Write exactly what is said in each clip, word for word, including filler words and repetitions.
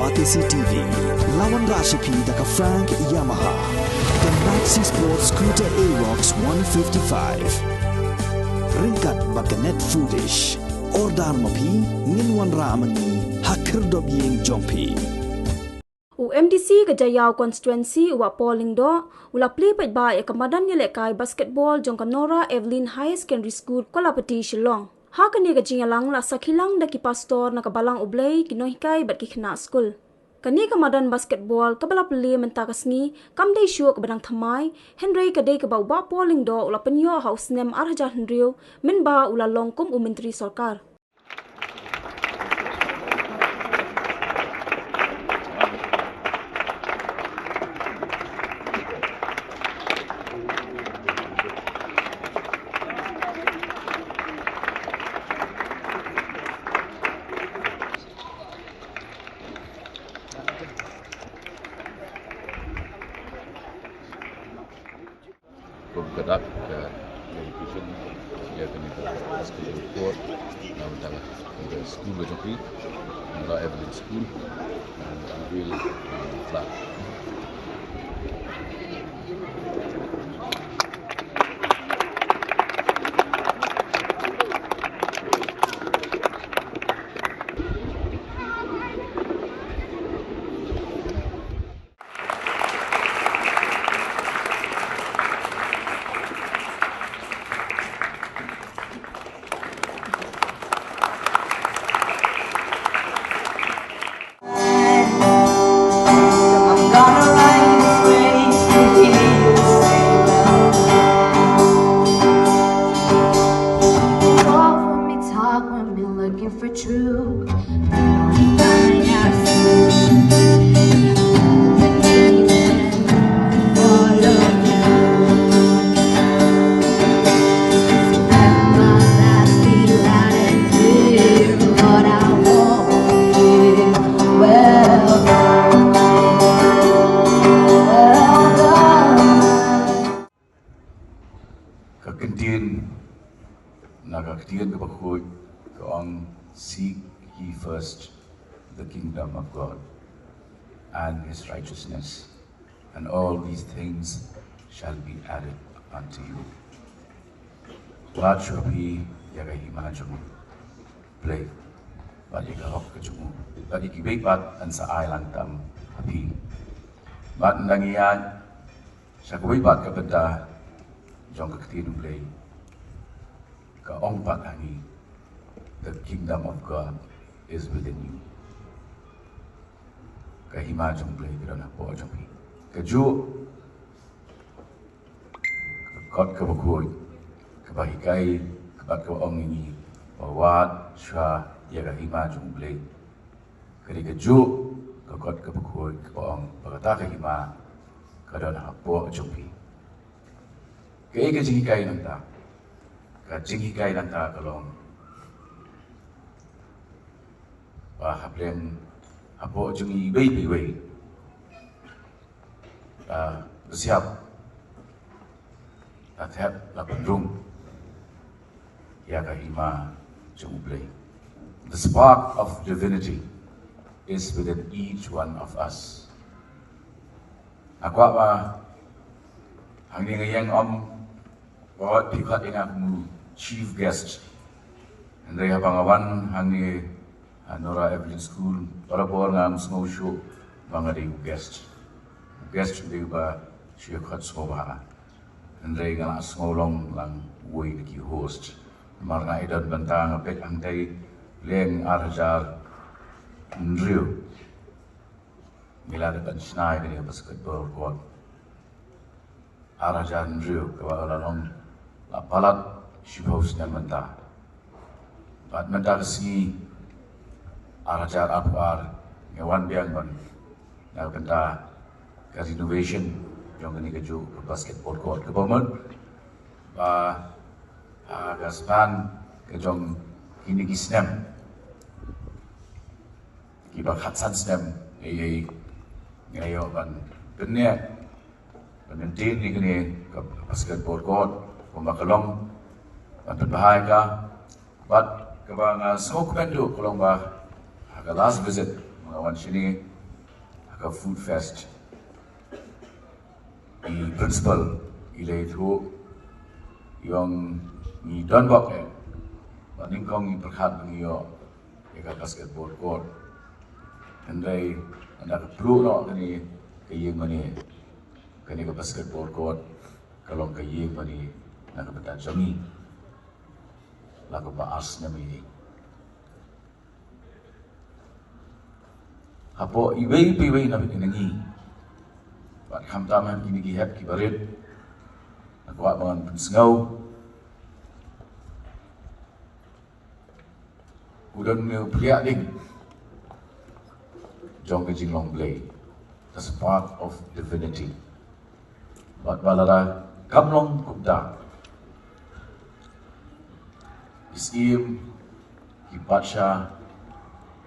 Batesi T V, la wanrah sha phi da ka Frank Yamaha, ka Maxi Sport Scooter Aerox one fifty-five. Ryngkat bad ka Net Foodish. Order ma phi, ngin wanrah ma ngi ha khyrdop ïing jong phi. U M D C ka Jaïaw Constituency, u Bah Paul Lyngdoh, u la plie paidbah ïa ka madan ïalehkai basketball jong ka Nora Evelyn Higher Secondary School, Kolapati, Shillong. Ha kane ka jingïalang la sakhi lang da ki pastor na ka Balang U Blei, ki nonghikai bad ki khynnah skul. Kane ka madan basketball kaba la plie mynta ka sngi kam dei shuh kaba dang thymmai, hynrei ka dei kaba u Bah Paul Lyngdoh u la pynïoh ha u snem ar hajar hynriew, mynba u la long kum u myntri sorkar. Kum ka dak ka dedication ïa kane ka basketball court na bynta ka skul ka jong phi, Nora Evelyn School, and unveil the flag. Looking for true. Ka ktien, na ka ktien kaba khuid ka ong, "Seek ye first the kingdom of God and his righteousness, and all these things shall be added unto you." Wad shuwa phi ïa ka hima jong U Blei, bad ïa ka hok ka jong u, bad ïa kiwei pat yn sa ai lang tam ha phi. Bad ynda ngi ïaid sha kawei pat ka bynta jong ka ktien U Blei, ka ong pat ha ngi, "The kingdom of God is within you." Ka hima jong U Blei ka don hapoh jong phi. Kajuh ka kot kaba khuid kaba hikai, kaba, kaba ong ïa ngi ba wad shuwa ïa ka hima jong U Blei. Ka dei kajuh ka kot kaba khuid kaba ong ba kata ka hima ka don hapoh jong phi. Kaei ka jinghikai nangta? Ka jinghikai nangta ka long ba hapdeng, hapoh jong ngi iwei pa iwei, la psiap, la thep, la pynrung ïa ka hima jong U Blei. The spark of divinity is within each one of us. Nga kwah ba hangne nga ïeng ym ba wat phi khot ïa nga kum u chief guest. Hynrei haba nga wan hangne ha Nora Evelyn School, barabor ngam sngew shuh ba nga dei u guest. U guest u dei uba shu ïa khot sngewbha. Hynrei nga la sngew long lang uwei na ki host. Namar nga i don bynta, nga peit hangtei, leng ar hajar hynriew ngi la dep ban shna ïa kane ka basketball court. Ar hajar hynriew, kaba la long, la palat shiphew snem mynta. Bad mynta ka sngi, ar hajar arphew ar, ngi wan biang ban, na ka bynta ka renovation jong kane kajuh ka basketball court, kaba mut ba, ah, ka span ka jong kine ki snem, kiba khatsan snem, ngi, ngi ïoh ban pynïaid, ban maintain ïa kane ka basketball court kumba ka long, ban pynbha ïa ka. Bad kaba nga sngewkmen duh ka long ba ha ka last visit nga wan shane, ka Food Fest. I principal i la ïathuh ïa nga, ngi don bok eh ba nyngkong ngi pyrkhat ba ngi ïoh ïa ka basketball court. Hynrei ynda ka pluh noh kane ka ïing mane, kane ka basketball court ka long ka ïing mane na ka bynta jong ngi. La kumba ar snem ïa ngi. Hapoh iwei pa iwei na phi na ngi, bad khamtam ha kine ki hep ki barit, nga kwah ban pynsngew u don une u pliah ding jong ka jinglong Blei, the spark of divinity. Bad ba lada kam long kumta, ki syiem, ki patsha,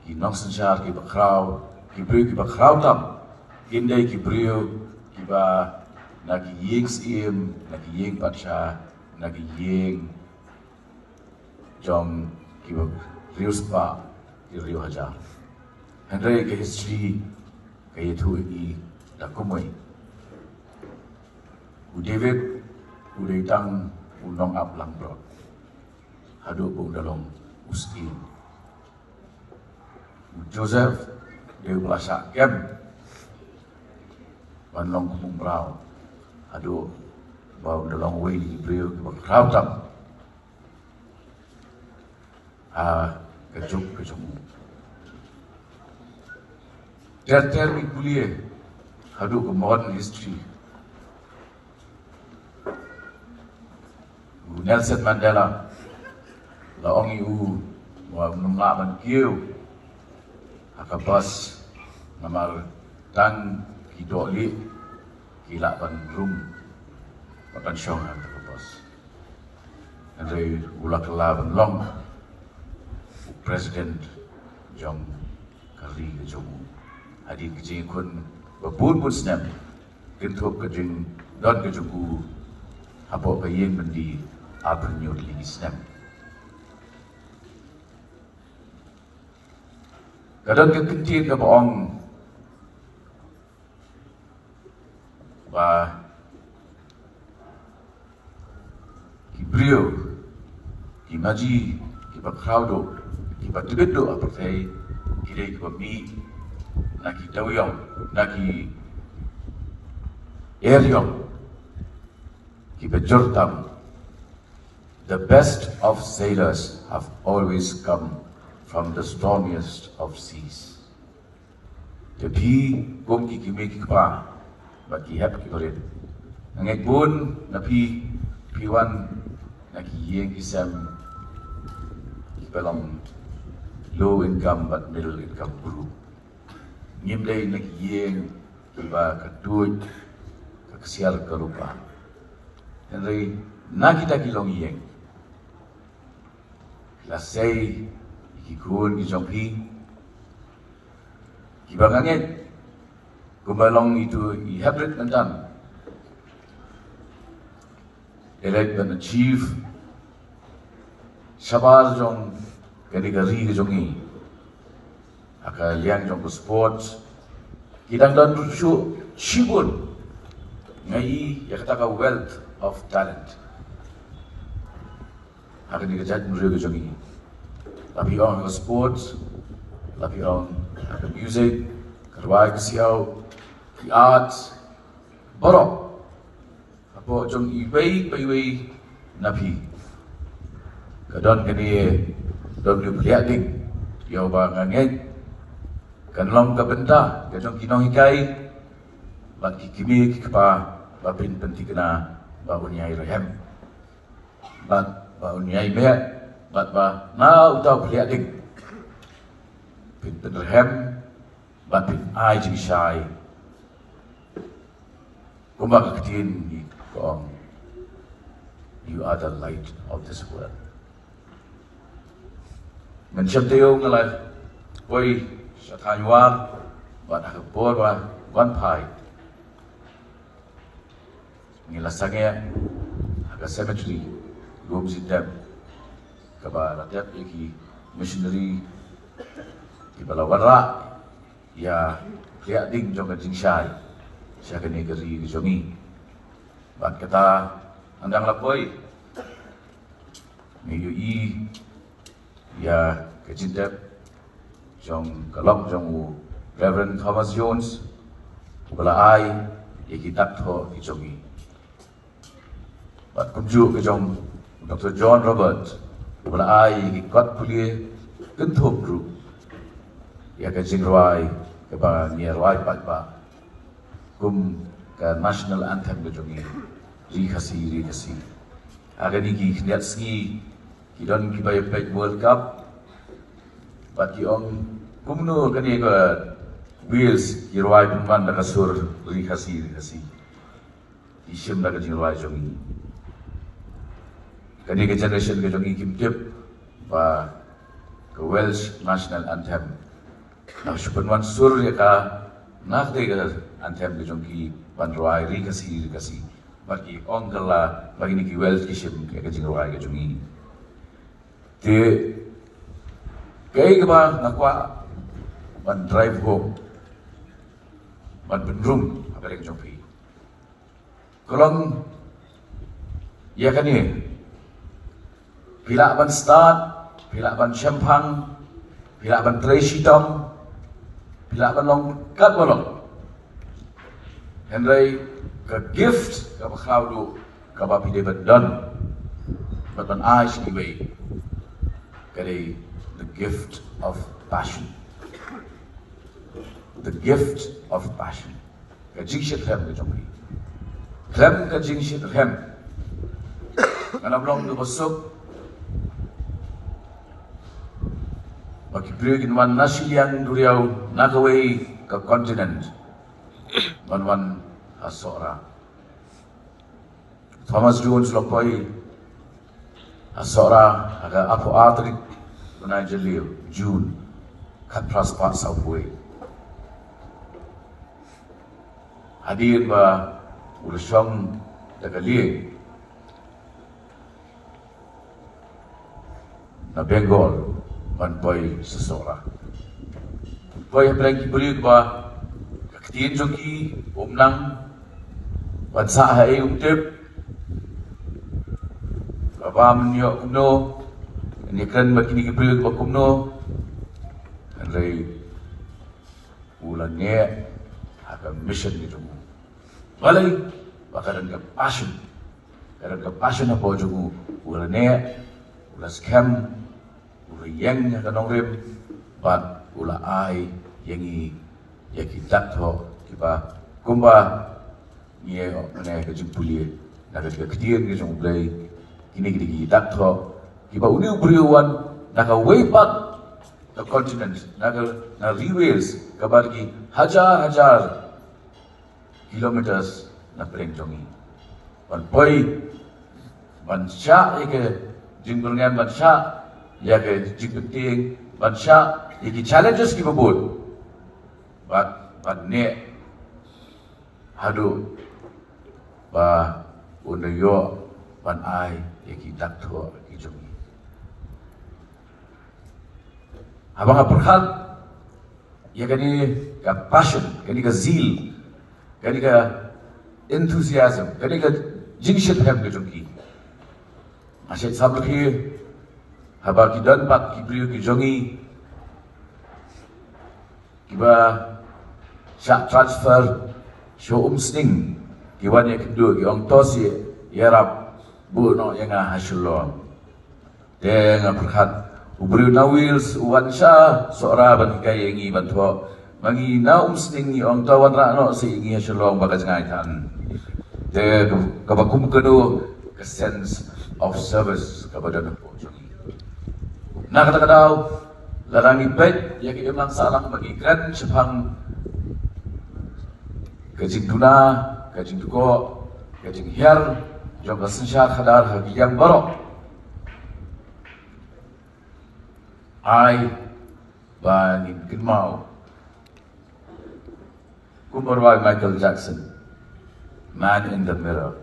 ki nongsynshar kiba khraw, ki briew kiba khraw tam kin dei ki briew kiba na ki ïing syiem, na ki ïing patsha, na ki ïing jong kiba riewspah, ki riew hajar. Hynrei ka history ka ïathuh ïa ngi da kumwei. U David u dei tang u nongap langbrot haduh ba u da long u syiem. U Joseph dei uba la shah kem ban long kum u mraw haduh ba u da long uwei na ki briew kiba khraw tam ha ka juk ka jong u. Ter ter ngi pule haduh ka modern history. U Nelson Mandela la ong ïa u ba um lah ban kiew ha ka bus namar tang ki dohlieh ki lah ban rung bad ban shong ha ka bus. Hynrei u la kylla ban long u president jong ka ri ka jong u. Hadien ka jingïakhun ba bun bun snem, kynthup ka jingdon ka jong u hapoh ka ïing byndi arphew hynñiew tylli ki snem. Ka don ka ktien kaba ong ba ki briew, ki maji, kiba khraw duh, kiba tbit duh ha pyrthei, ki dei kiba mih na ki dewïong, na ki eriong, kiba jur tam. The best of sailors have always come from the stormiest of seas. Te phi kum ki kmie ki kpa bad ki hep ki barit, nga ngeit bun na phi, phi wan na ki ïing ki sem kiba long low income bad middle income group. Ngim dei na ki ïing kiba ka tuid ka ksiar ka rupa. Hynrei na kita ki longïing la sei ki khun ki jong phi kiba nga ngeit kumba long itu i heprit mynta. Elect ban achieve shabar jong kane ka ri ka jong ngi ha ka liang jong ka sports. Ki dang don ruh shuh shibun, nga i ïa kata ka wealth of talent ha kane ka jaitbynriew ka jong ngi. La phi ong ha ka sports, la phi ong ha ka music, ka rwai ka siaw, ki arts, baroh. Hapoh jong iwei pa iwei na phi ka don kane, don kane u pliah ding ïa uba nga ngeit kan long ka bynta ka jong ki nonghikai bad ki kmie ki kpa ba phin pynthikna ba un ïai rhem bad ba un ïai meh bad ba na uta u pliah ding phin pynrhem bad phin ai jingshai. Kumba ka ktien ka ong, "You are the light of this world." Mynshem taïew nga la poi sha thaiñ War bad ha ka por ba wan phai ngi la sangeh ha ka cemetery, lum jingtep kaba la tep ïa ki missionary kiba la wanrah ïa ka ïaid ding jong ka jingshai sha kane ka ri ka jong ngi. Bad kata, ynda la poi, ngi ïohi ïa ka jingtep jong ka lok jong u Reverend Thomas Jones, uba la ai ïa ki dak thoh ki jong ngi. Bad kumjuh ka jong Doctor John Robert, uba la ai ïa ki kot pule kynthup ruh ïa ka jingrwai kaba ngi rwai paidbah kum ka national anthem ka jong ngi, Ri Khasi, Ri Khasi. Ha kine ki khyndiat sngi ki don kiba ïa peit World Cup, bad ki ong, kumno kane ka Wales ki rwai pynban da ka sur Ri Khasi, Ri Khasi. Ki shim da ka jingrwai jong ngi. Kane ka generation ka jong ngi kim tip ba ka Welsh National Anthem, na shu pynwan sur ïa ka, na kata ka anthem ka jong ki ban rwai Ri Khasi, Ri Khasi. Bad ki ong kylla ba kine ki Welsh ki shim ïa ka jingrwai ka jong ngi. Te kaei kaba nga kwah ban drive home, ban pynrung ha pdeng jong phi, ka long ïa kane: phi lah ban stad, phi lah ban shemphang, phi lah ban trei shitom, phi lah ban long katba long. Hynrei ka gift kaba khraw duh kaba phi dei ban don bad ban ai sha kiwei, ka dei the gift of passion. The gift of passion. Ka jingshitrhem ka jong phi. Khlem ka jingshitrhem, ngan ym long kaba suk ba ki briew kin wan na shiliang duriaw, na kawei ka continent, ban wan ha Sohra. Thomas Jones u la poi ha Sohra ha ka arphew ar tarik u bnai Jylliew, June, khatphra spah sawphew wei. Hadien ba u la shong da ka lieng na Bengal ban poi sha Sohra. Poi hapdeng ki briew ba ka ktien jong ki um nang, ban sah haei um tip, ka bam ïoh kumno, ngi kren bad kine ki briew ba kumno. Hynrei u la neh ha ka mission ka jong u. Balei? Ba ka don ka passion. Ka don ka passion hapoh jong u. U la neh, u la skhem, u la ïeng ha ka nongrim, bad u la ai ïa ngi ïa ki dak thoh kiba kumba ngi ïoh mane ka jingpule na ka ktien ka jong U Blei. Kine ki dei ki dak thoh kiba une u briew u wan na kawei pat ka continent, na ka, na Ri Wales, kaba ki hajar hajar kilometers na pdeng jong ngi, ban poi ban shah ïa ka jingbyrngem, ban shah ïa ka jingpyntieng, ban shah ïa ki challenges kiba bun, bad ban neh haduh ba un da ïoh ban ai ïa ki dak thoh ki jong ngi. Haba nga pyrkhat ïa kane ka passion, kane ka zeal, kane ka enthusiasm, kane ka jingshitrhem ka jong ki, nga shait sam lehse haba ki don pat ki briew ki jong ngi kiba shah transfer sha Umsning, ki wan ïakynduh, ki ong, to shu ïarap buh noh ïa nga ha Shillong. Te nga pyrkhat, u briew na Wales u wan sha Sohra ban hikai ïa ngi ban thoh, ma ngi na Umsning ngi ong, to wanrah noh sha ngi ha Shillong ba ka jngai than. Te kaba kum kano ka sense of service kaba don hapoh jong ngi. Na kata ka daw, lada ngi peit ïa ka imlang sahlang ba ngi kren shaphang ka jingduna, ka jingdukok, ka jinghiar jong ka synshar khadar ha ki liang baroh, ai ba ngin kynmaw kumba rwai Michael Jackson, Man in the Mirror.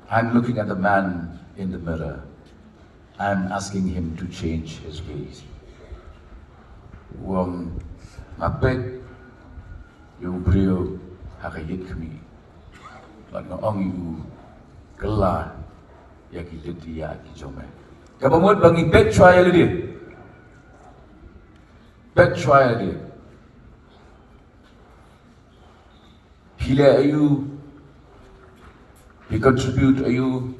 I'm looking at the man in the mirror. I'm asking him to change his ways. U ong, nga peit ïa u briew ha ka ïit khmih. Bad nga ong ïa u, kylla ïa ki lynti ïaid ki jong me. Kaba mut ba ngi peit shuwa ïa lade. Peit shuwa ïa lade. Phi leh aïu? Phi contribute aïu?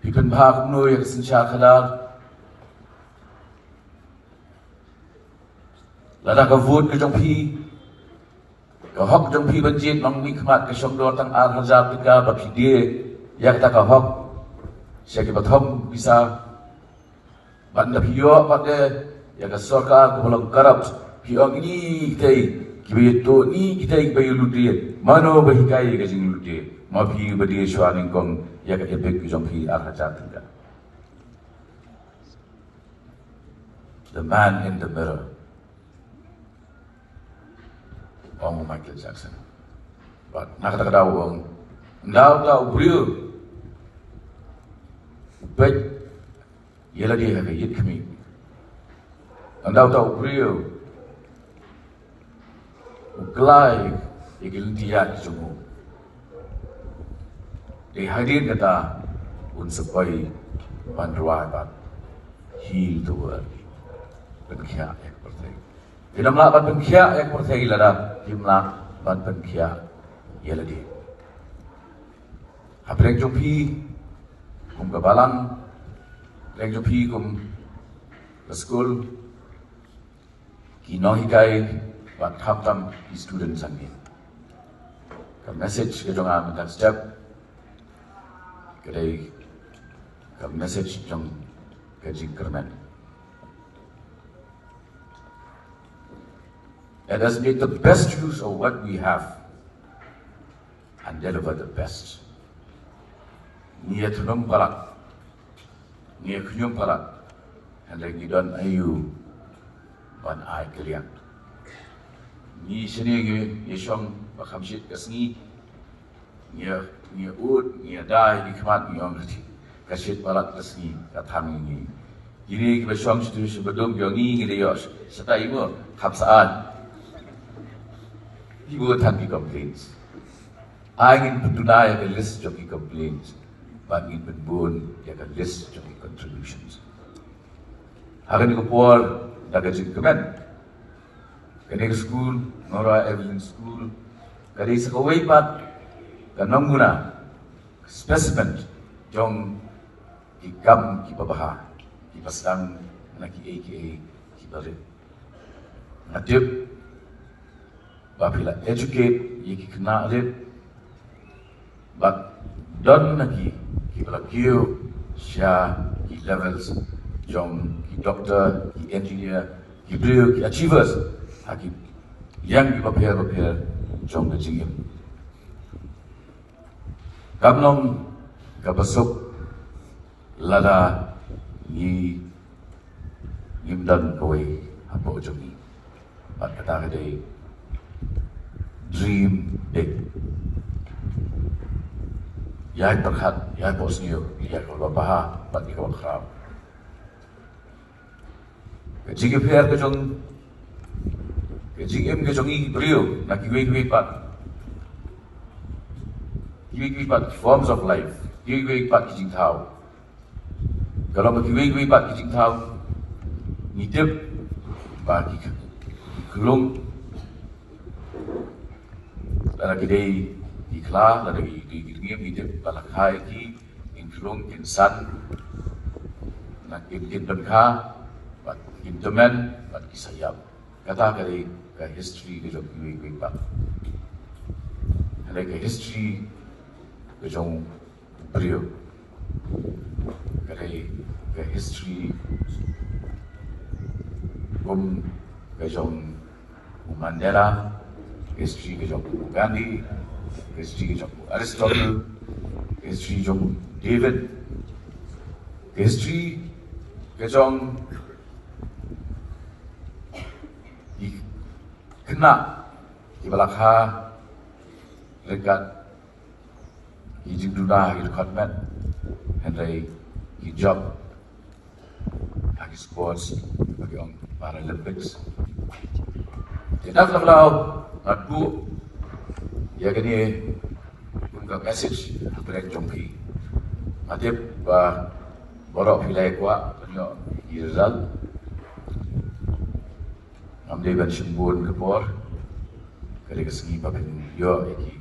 Phi pynbha kumno ïa ka synshar khadar? Lada ka vote ka jong phi, ka hok jong phi ban jied nongmihkhmat, ka shong dor tang ar hajar tyngka, ba phi die ïa kata ka hok sha ki pathom pisa. Bad ynda phi ïoh pat de ïa ka sorkar kaba long corrupt, phi ong, ini kitei kiba ïathuh, ini kitei kiba ïaludiat. Mano ba hikai ïa ka jingludiat? Ma phi ba die shuwa nyngkong ïa ka EPIC ka jong phi ar hajar tyngka. The man in the mirror, ong u Michael Jackson. Bad na kata ka daw u ong, ynda uta u briew u peit ïa lade ha ka ïit khmih, ynda uta u briew u kylla ïa ki lynti ïaid ki jong u, dei hadien kata un sa poi ban rwai bad Heal the World. Pynkhiah ïa ka pyrthei. Phim lah ban pynkhiah ïa ka pyrthei lada phim lah ban pynkhiah ïa lade. Hapdeng jong phi kum ka balang, hapdeng jong phi kum ka skul, ki nonghikai bad khamtam ki student jong ngi. Ka message ka jong nga mynta step ka dei ka message jong ka jingkyrmen. Let us make the best use of what we have and deliver the best. Ngi ïa thnum palat, ngi ïa khñium palat, hynrei ngi don aïu ban ai kylliang? Ngi shane ngi ïa shong ba kham shit ka sngi, ngi ïa, ngi ïa ud, ngi ïa dai, ngi khmat, ngi ong ka shit palat ka sngi ka thang ïa ngi. Kine kiba shong shatu shaba dum jong ngi, ngi dei ïoh shatai mo, kham syaid. Ki bun than ki complaints. Ai ngin pynduna ïa ka list jong ki complaints bad ngin pynbun ïa ka list jong ki contributions. Ha kane ka por da ka jingkmen, kane ka skul Nora Evelyn School ka dei sa kawei pat ka namuna, specimen jong ki kam kiba bha kiba sdang na kiei kiei kiba rit. Nga tip ba phi la educate ïa ki khynnah rit bad don na ki kiba la kiew sha ki levels jong ki doctor, ki engineer, ki briew, ki achievers ha ki liang kiba pher bapher jong ka jingim. Kam long kaba suk lada ngi, ngim don kawei hapoh jong ngi. Bad kata ka dei dream big. Ïai pyrkhat, ïai pohsniew ïa kaba bha bad ïa kaba khraw. Ka jingïapher ka jong, ka jingim ka jong ngi ki briew na kiwei kiwei pat, kiwei kiwei pat forms of life, kiwei kiwei pat ki jingthaw. Ka long kiwei kiwei pat ki jingthaw, ngi tip ba ki, ki khlung, lada ki dei ki khla, lada ki dei ki ngim, ngi tip ba la kha ïa ki, kin khlung, kin san, na kin, kin pynkha, bad kin tymmen, bad ki sa ïap. Kata ka dei ka history ka jong kiwei kiwei pat. Ka dei ka history ka jong briew. Ka dei ka history kum ka jong u Mandela, history ka jong u Gandhi, history ka jong u Aristotle, history jong u David, history ka jong ki khynnah kiba la kha ryngkat ki jingduna, ki dkhot met, hynrei ki jop Sports, ba ki ong Paralympics. Te na ka daw nga buh ïa kane kum ka message ha pdeng jong phi. Nga tip ba baroh phi la ïa kwah ban ïoh ïa ki result. Ngam dei ban shim bun ka por. Ka dei ka sngi ba phin ïoh ïa ki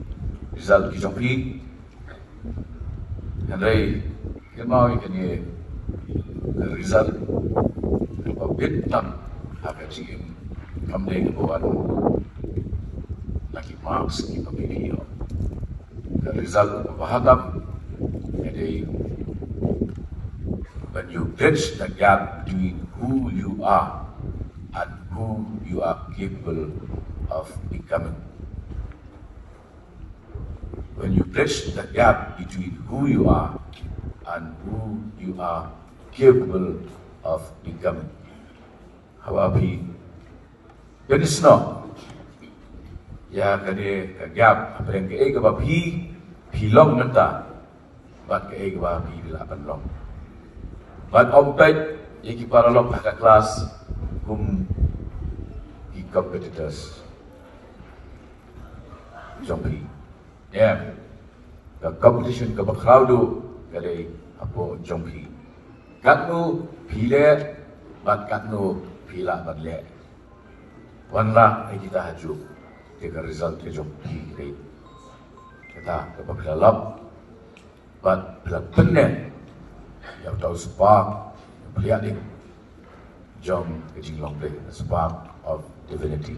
result ki jong phi. Hynrei kynmaw ïa kane ka result kaba bit tam ha ka jingim kam dei kaba wan na ki marks kiba phi ïoh. Ka result kaba bha tam ka dei when you bridge the gap between who you are and who you are capable of becoming. When you bridge the gap between who you are and who you are capable of becoming. Haba phi pynsnoh ïa kane ka gap hapdeng kaei kaba phi phi long mynta bad kaei kaba phi lah ban long. Bad ym peit ïa ki paralok ha ka klas kum ki competitors jong phi. Em, ka competition kaba khraw duh ka dei hapoh jong phi. Katno phi leh bad katno phi lah ban leh. Wanrah ïa kita ha juh, te ka result ka jong phi ka dei kata kaba phi la lap bad phi la pynneh ïa uta u spark, ïa u pliading jong ka jinglong Blei, the spark of divinity.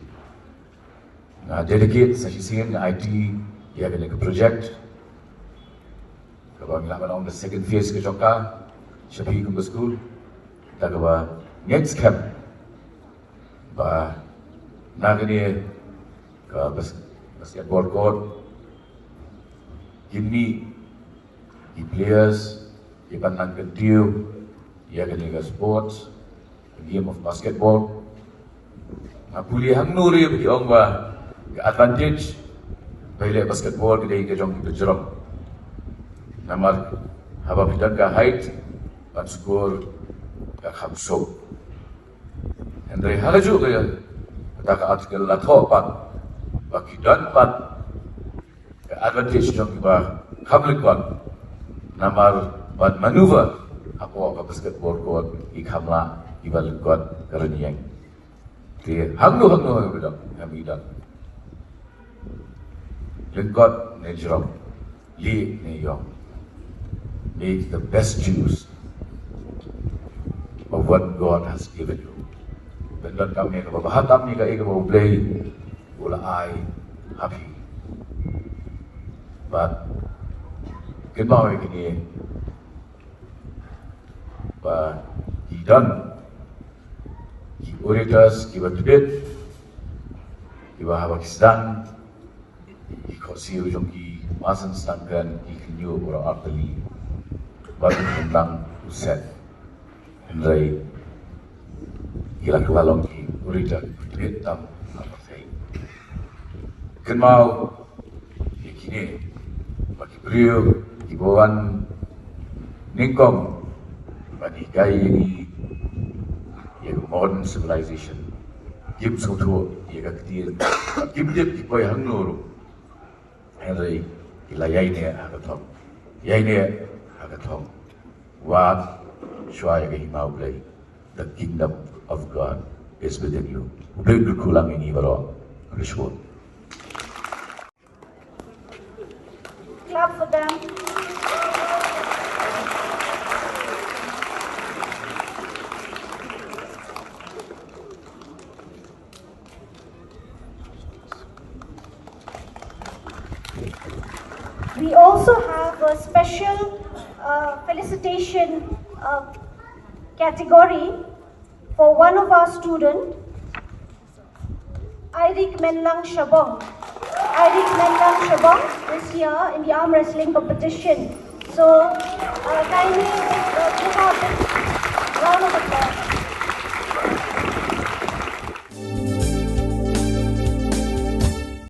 Nga dedicate sa shisien, nga aiti ïa kane ka project kaba ngi lah ban ong the second phase ka jong ka sha phi kum ka skul, da kaba ngeit skhem ba na kane ka bas-, basketball court kin mih ki players kiban nang kyntiew ïa kane ka sports, the game of basketball. Nga pule hangno ruh ba ki ong ba ka advantage ba ïaleh basketball ka dei ka jong ki bajrong. Namar haba phi don ka height ban score ka kham suk. Hynrei ha kajuh ka, kata ka article la thoh pat ba ki don pat ka advantage jong kiba kham lyngkot namar ban maneuver hapoh ka basketball court ki kham lah kiba lyngkot ka rynïeng. Te hangno hangno ha ka bidang ha bidang lyngkot ne jrong, lieh ne ïong. Make the best use of what God has given you. Pyndonkam ïa kaba bha tam ïa kaei kaba U Blei u la ai ha phi. Bad kynmaw ïa kine ba ki don ki orators kiba tbit kiba haba ki sdang ki khohsiew jong ki, mar shen sdang kren ki kynñiuh baroh artylli bad u dang u set. Hynrei ki la kylla long ki orator kiba tbit tam ha pyrthei. Kynmaw ïa kine ba ki briew kiba wan nyngkong ban hikai ïa ngi ïa ka modern civilization. Kim sngewthuh ïa ka ktien, kim tip ki poi hangno ruh. Hynrei ki la ïaineh ha ka thong, ïaineh ha ka thong. Wad shuwa ïa ka hima U Blei. The kingdom of God is within you. U Blei un kyrkhu lang ïa ngi baroh. Khublei shibun. Clap for them. We also have a special, uh, felicitation, uh, category for one of our student, Irik Menlang Shabong. Irik Menlang Shabong is here in the arm wrestling competition. So, uh, kindly, uh, give her a big round of applause.